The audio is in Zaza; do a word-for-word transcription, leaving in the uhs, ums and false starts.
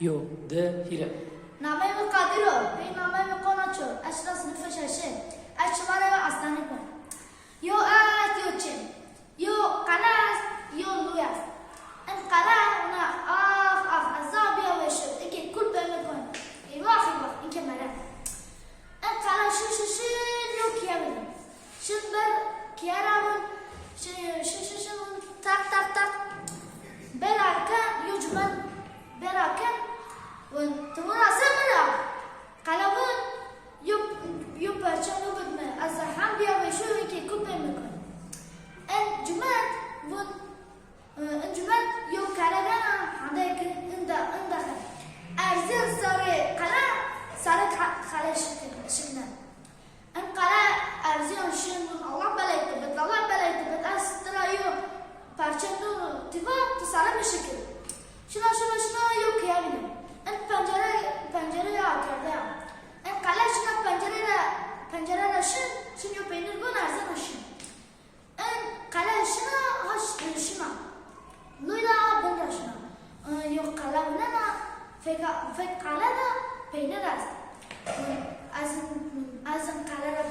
Yo, di, hîrê. Nameyê mi Qadir o, pey nameyê mi Qonaç o, ez şina sinifê şeşê, ez çimanê mi Astanî kon. Yo erd, yo çin, yo qele est, yo lûy est. In qele wina ax ax, ez zaf bîya weşo, inkê kul pey mi kon. Îwax îwax, inkê mere. In qele şin şin şin yo kîye vînî. Şin ber kîye ra vûn, şin şin şin şin vûn, taq taq taq. Bera ken yo cumen, bera ken vûn, ti vûn ra se mi ra? Qele vûn, yo, yo perçe nûbit mi, ez hem bîya weşo, inkê kul pey mi kon. En cumen vûn, e, in cumen yo kere gena, hande ki inda, inda xe. Erzîn sarê qele, sarê qele şikne. In qele erzîyan şin vûn, Allah belay ti bit, Allah belay ti bit, ez ti ra yo perçe nû tî va, ti sare mi şikir. Şina, şina, şina yo kîye vînî. In pencere, pencere ya akerde ya. In qele şina pencere ra, pencere ra şin, şin yo peynîr gon, erzena şin. In qele şina, ha ş-, şina. Lûy ra bin ra şina. Yo qele winena, fek, fek qele de peynîr est. Ez, ez in qele ra